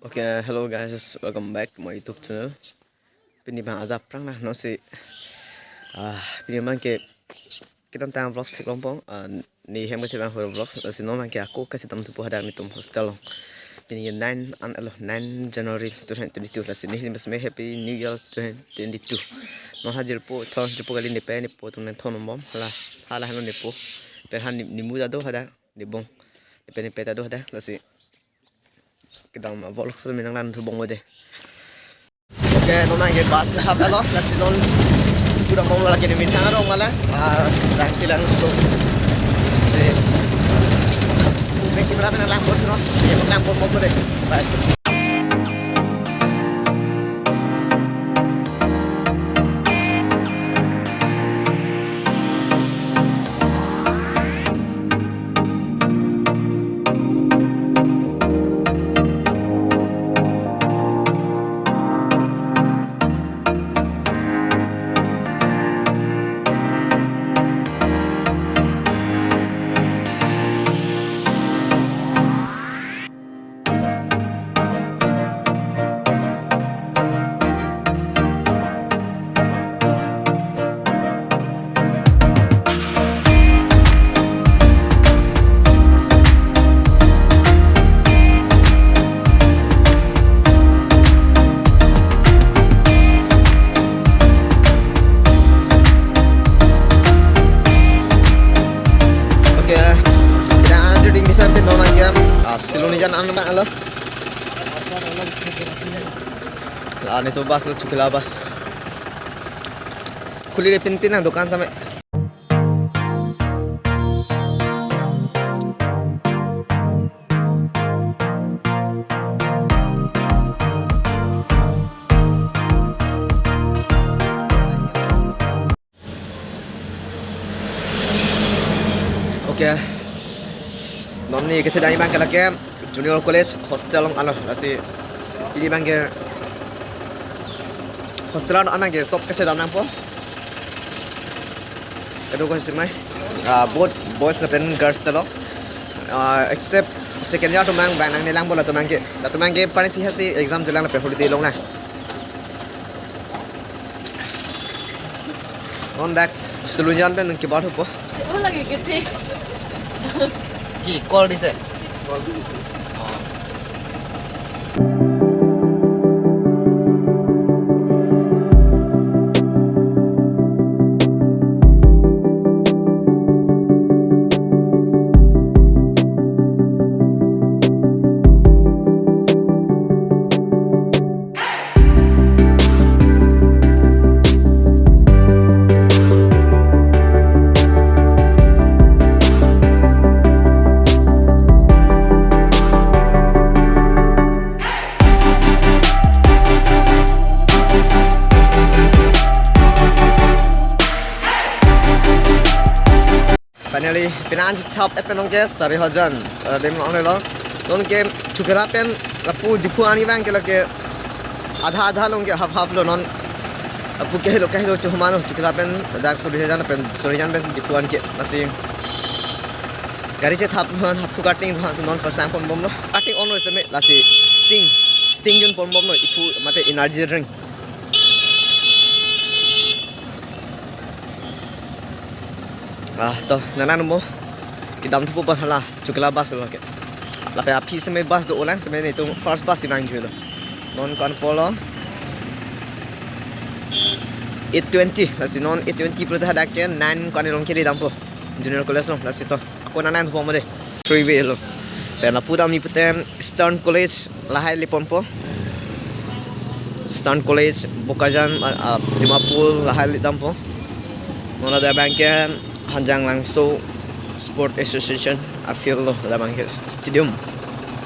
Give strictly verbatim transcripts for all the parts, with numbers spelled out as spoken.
Okay, hello guys, welcome back to my YouTube channel. Pini abang adap prang na, non si, ah, pini abang ke kedamtang vlogs theklongpo, ah, ne hem kachevang hor vlogs, lasi non abang ke ako kachedam thupo hadak netum hostel along. Pini ke nine an alo, nine January two thousand twenty-two, lasi neli hem me happy new year twenty twenty-two. Non ha jirpo, thon jirpo kali, nepe nepo atum nangthon bom, hala, hala hano nepo, pen ha ni, nimu ta do hadak, nebong, nepe nepe ta do hadak, lasi kedam vlogs me nanglang thubom de. Okay, non abang ke bus hap alo, lasi non pura mong lagi ni mintang arong mala, ah, Sangti Langso. Si, mek camera pen lang bot no, ye lang bot bot de. Bye. Okay, kita anjur ding di pempin non abang ke, ah, Silonijan an abang alo. La netum bus lo, Chokila bus. Khuli le pinpin nang dukan sampai. Okay. Non ne kachedam abang ke lake Junior College hostel along alo, lasi pini abang ke hostel along abang ke sob kachedam nangpo. Kedo ko simai. Ah, both boys lapen girls ta lo. Ah, except second year atum abang, abang nangnelang bo, latum abang ke, latum abang ke parisi hasi exam jelang lapen holiday long na. Non dak Silonijan pen nangkebar thupo. Oh, lagi gede. Ki call dise? Finally, penang chap epen nong ke sari hajan, eh, dem nong lo. Non ke Chokila pen lapu Diphu ani abang ke lake adha adha long ke half half lo non. Lapu ke lo ke lo chuma lo Chokila pen dak sari hajan pen sari hajan pen Diphu an ke lasi. Gari chethap non hapu cutting do han si non pasang pon bom lo. Cutting on lo seme lasi sting. Sting jun pon bom lo iphu mate energy drink. Ah, to, nana numo. Kedam thupo hala, Chokila bus lo ke. Lapen aphi seme bus do olang, seme netum first bus si nang julo. Non ko-an pulo. Eight twenty, lasi non eight twenty pulote hadak ke nine ko-an along kali dampo. Junior College lo, lasi to. Ako nana thupo mo de. Three way lo. Pen lapu damji pute Eastern College lahai le ponpo. Eastern College, Bokajan, ah, ah, Dimapur, lahai le dampo. Non ladak abang ke Hanjang Langso Sport Association a-field lo, ladak abang ke stadium.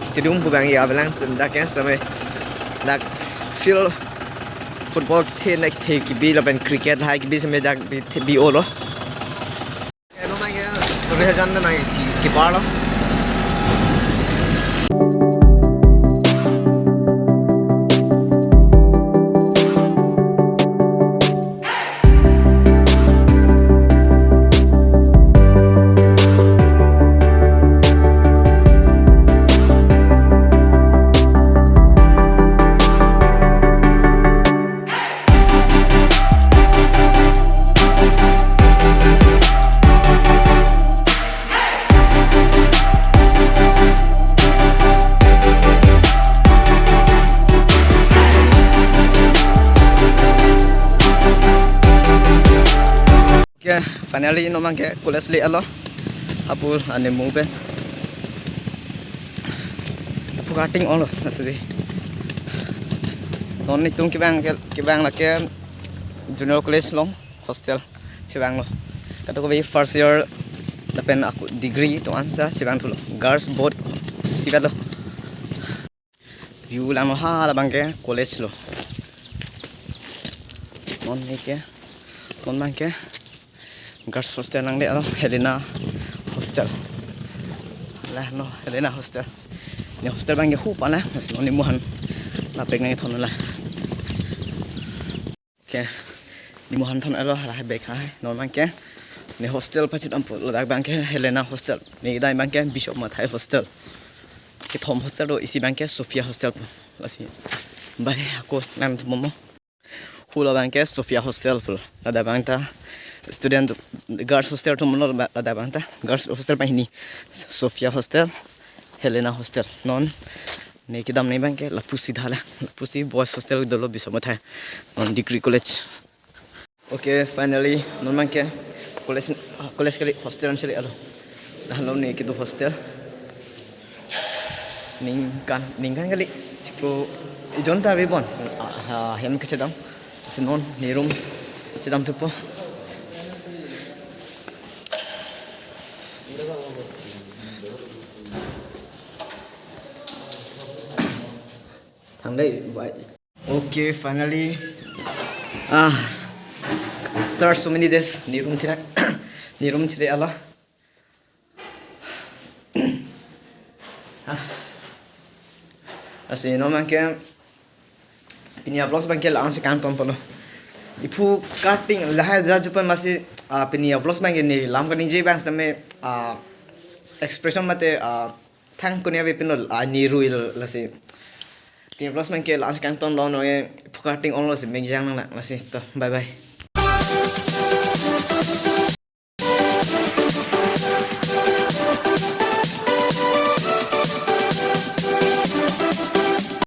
Stadium pu abang ke avelang, dak ke seme dak field football kethe nangthe kebi lapen cricket hai kebi seme dak bi, bi-o lo. Sari hajan nang ki, kebar lo. Finally, non abangke college le-etlo. Apul ane mu pen. Aphu cutting olo, asri. Non netum kevang ke, kevang lake junior college along hostel chevanglo. Kadokave first year lapen ako degree atum ansa chevangthulo. Girls board si-etlo. View lang lo ha, labangke college lo. Non neke, non abangke girls hostel nangle-etlo, Helena hostel. Lahelo Helena hostel. Ne hostel abangke hu pa la, non nimu aphan lapen nangkethon la. Okay. Nimu aphan thon-etlo, lahai bag hai. Non abangke ne hostel pachit dampo, ladak abangke Helena hostel. Ne kedam abangke Bishop Mathai hostel. Kethom hostel do, isi abangke Sophia hostel pu. Lasi. Bye, ako nangtum mo. Hula abangke Sophia hostel pu. Ladak abang ta student girls hostel atum lo, ladak abang ta girls hostel banghini. Sophia hostel, Helena hostel. Non ne kedam ne abangke lapusi dala. Lapusi boys hostel dolo, Bishop Mathai. Non degree college. Okay, finally, non abangke college, college kali, hostel an si le-etlo. Lahelo ne kedo hostel. Ningkan, ningkan kali, chiklo ejon ta ave bon. Ah, ah, hem kachedam. Si non ne room chedamthupo. Thang dei, bye. Okay, finally. Ah, after so many days, ne room chila, ne room chila ala. Ah. Lasi non abangke pini a-vlogs abangke la-an si kangton ponlo. Iphu cutting lahai ja jupan masi, ah, pini a-vlogs abangke ne lam kaningje abang sitame, ah, expression mate, ah, thang kuni ave pinlo, ah, ne ruilo lasi. Pini a-vlogs abangke la-an si kangtonlo, non iphu cutting onlo si mengjang nang la, lasi to, bye bye.